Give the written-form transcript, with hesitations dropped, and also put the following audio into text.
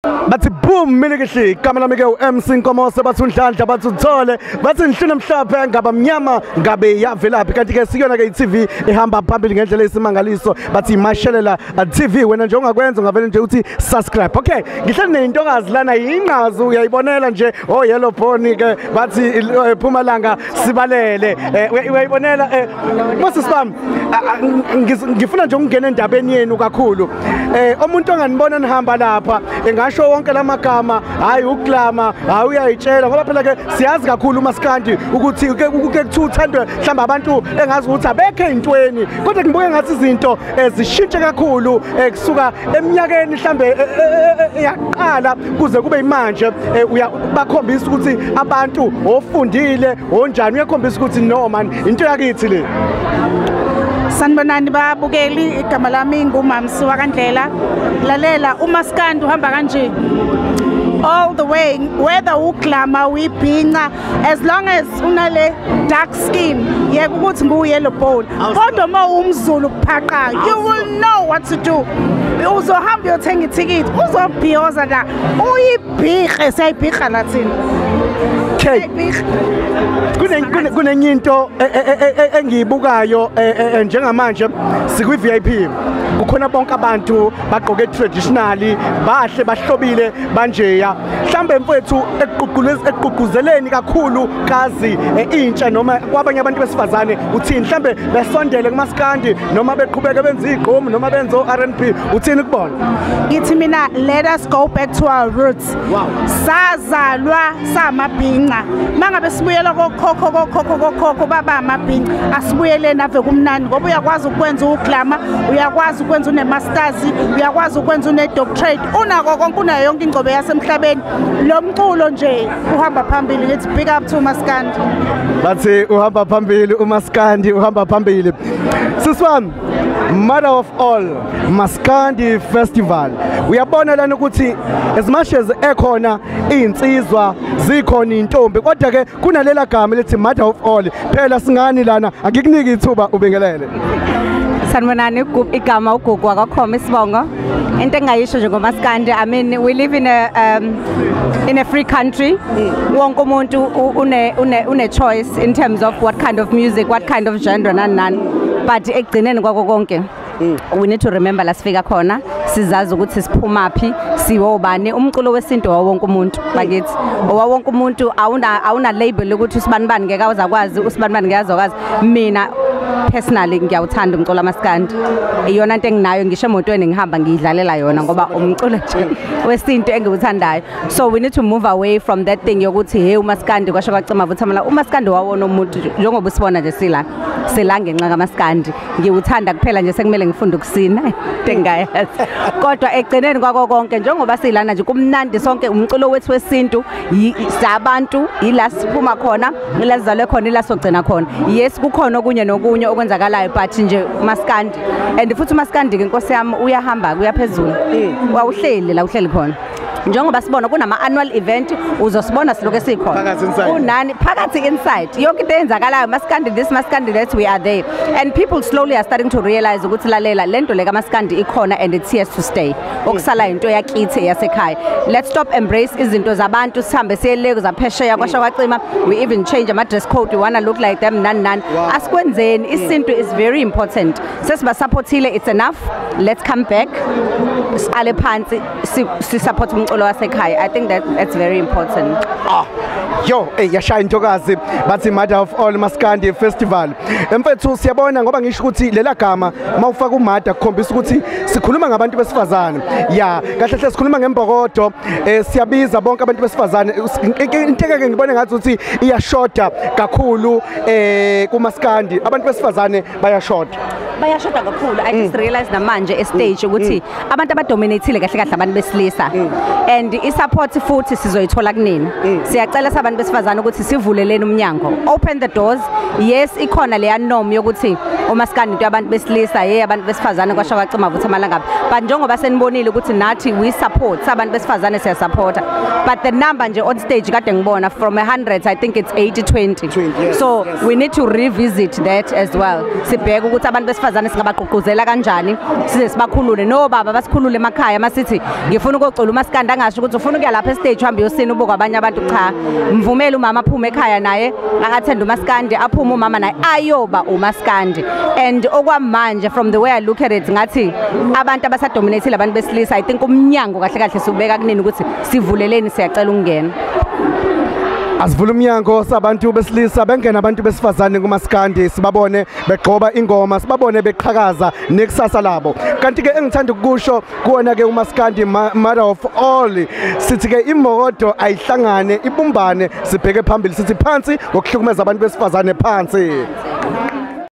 Bathi boom milikihli igama lami ke uMC Nkomose, bathi uNhlanhla, bathi uThole, bathi Nhlune mhlophe ngaba mnyama ngabe yavelaphi. Kanti ke sikuyona ke i-TV ehamba phambili ngendlela esimangaliso, bathi Mashelela TV. Wena nje ungakwenza ungavele nje uthi subscribe. Okay, ngihleli nentokazi lana, yinqazu uyayibonela nje, oh yellow pony ke, bathi Phumalanga sibalele, uyayibonela. Moses bami, ngifuna nje ukungena endabeni yenu kakhulu. Umuntu onganibona nihamba lapha engasho wonke lamagama, hayi uklama, hayi uyayitshela, ngoba phela ke siyazi kakhulu umaskandi ukuthi ke kuthiwa uthandwe mhlawumbe abantu engazi ukuthi abekho ey'ntweni, kodwa ngibuke ngathi izinto zishintshe kakhulu kusuka eminyakeni mhlawumbe yaqala kuze kube imanje. Bakhombisa ukuthi abantu ofundile onjani, uyakhombisa ukuthi no man, into yakithi le. Sanibonani babukeli, igama lami nguMamsi wakaNdlela. Lalela, umaskandi uhamba kanje all the way, whether uglama uyibhinca, as long as unale dark skin, yeka ukuthi ngu-yellow bone, kodwa uma umZulu phaqa, you will know what to do. Uzohamba uyothenga ithikithi, uzobhiyoza la, uyibhiqe, siyayibhiqa la thina. Okay, kunenye into engiyibukayo njengamanje, sikwi-VIP, kukhona bonke abantu bagqoke traditionally, bahle bahlobile banjeya. Mhlambe mfowethu, ekugqugquzeleni kakhulu kazi intsha noma kwabanye abantu besifazane, uthini? Mhlambe besondele kumaskandi noma beqhubeke benze igqomu noma benze o-R&B, uthini kubona? Ngithi mina, let us go back to our roots. Sazalwa samabhinca, mangabe sibuyela kokhokho kokhokho kokhokho baba amabhinca, asibuyeleni, ave kumnandi, ngoba uyakwazi ukwenza uglama, uyakwazi ukwenza une-masters, uyakwazi ukwenza une-doctorate, unako konke, unayo yonke ingcobo yasemhlabeni. Lo mculo nje uhamba phambili. Ngithi big up to maskandi. Bathi uhamba phambili umaskandi, uhamba phambili. Sisi wami, mother of all Maskandi Festival, uyabona lana ukuthi as much as ekhona iy'nsizwa, zikhona iy'ntombi, kodwa ke kunalela gama elithi mother of all. Phela singani lana, angikunike ithuba ubingelele. Sanibonani, igama uGugu wakaKhoma isibongo. Into engayisho nje ngomaskandi, I mean, we live in a free country. Wonke umuntu une choice in terms of what kind of music, what kind of genre, nani nani. But ekugcineni kwako konke, we need to remember la sifika khona, sizazi ukuthi siphumaphi, siwobani. Umculo wesintu wawonke umuntu bakithi, owawonke umuntu, awuna label ukuthi usibani bani ngeke awuzakwazi, usibani bani ngeke azokwazi. Mina personally ngiyawuthanda umculo wamaskandi, iyona into enginayo, ngisho emotweni ngihamba ngiyidlalela yona, ngoba umculo nje wesintu engiwuthandayo. So we need to move away from that thing yokuthi hey, umaskandi kwasho kwacima vuthamala. Umaskandi wawona umuntu, njengoba usibona nje sila sila ngenxa kamaskandi. Ngiwuthanda kuphela nje, sekumele ngifunde ukusina, into engingayazi. Kodwa ekugcineni kwako konke, njengoba silana nje kumnandi sonke, umculo wethu wesintu sabantu, ila siphuma khona, ila sizalwe khona, ila sogcina khona. Yes, kukhona okunye nokunye okwenzakalayo, but nje umaskandi, and futhi umaskandi ke, nkosi yami, uyahamba kuyaphezulu, wawuhleli la uhleli khona. Njengoba sibona kunama annual event, uzosibona siloke sikhona. Phakathi inside. Unani phakathi inside, yonke into eyenzakalayo, maskandi this, maskandi that, we are there, and people slowly are starting to realize ukuthi lalela, lento le kamaskandi ikhona and it's here to stay. Okusala into yakithi yasekhaya. Let's stop embrace izinto zabantu, sihambe siye zaphesheya kwasho kwacima. We even change ama dress code, we wanna look like them, nani nani. Asikwenzeni isintu, is very important. Sesiba supportile, it's enough. Let's come back, siqale phansi, si support umculo wasekhaya. I think that that's very important. Ah, yo, hey, yashaya intokazi, bathi mother of all Maskandi Festival. Mfethu, siyabona ngoba ngisho ukuthi lela gama mawufaka umother kukhombisa ukuthi sikhuluma ngabantu besifazane. Ya, kahle hle sikhuluma ngembokodo, siyabiza bonke abantu besifazane. Into ke ngibona ngathi ukuthi iyashoda kakhulu kumaskandi. Abantu besifazane bayashoda. Bayashoda kakhulu. I just realized namanje e-stage ukuthi abantu abadominatile kahle kahle abantu besilisa, and i-support futhi sizoyithola kunini. Siyacela sabantu besifazane ukuthi sivuleleni umnyango, open the doors. Yes, ikhona leya norm yokuthi umaskandi into yabantu besilisa, hey, abantu besifazane kwasha kwacima vutha amalangabi. But njengoba senibonile ukuthi nathi we support abantu besifazane, siyasupporta, but the number nje on stage kade ngibona from 100, I think it's 80 20. 20, yes, so yes. We need to revisit that as well, sibheke ukuthi abantu besifazane singabagqugquzela kanjani size sibakhulule, nobaba basikhulule emakhaya. Masithi ngifuna ukocula umaskandi, angasho ukuthi ufuna ukuya lapha estage uhambe uyosina ubuka abanye abantu. Cha, mvumele umama aphume ekhaya naye akathenda umaskandi, aphume umama naye ayoba umaskandi. And okwamanje, from the way I look at it, ngathi abantu abasadominate abantu besilisa. I think umnyango kahle kahle siubeka kunini ukuthi sivuleleni, siyacela ukungena. Asivule umnyango sabantu besilisa, bengena abantu besifazane kumaskandi, sibabone begqoba ingoma, sibabone beqhakaza nekusasa labo. Kanti ke engithanda ukusho kuwona ke umaskandi, mother of all, sithi ke imoto ayihlangane, ibumbane, sibheke phambili, sithi phansi ngokuhlukumeza abantu besifazane, phansi.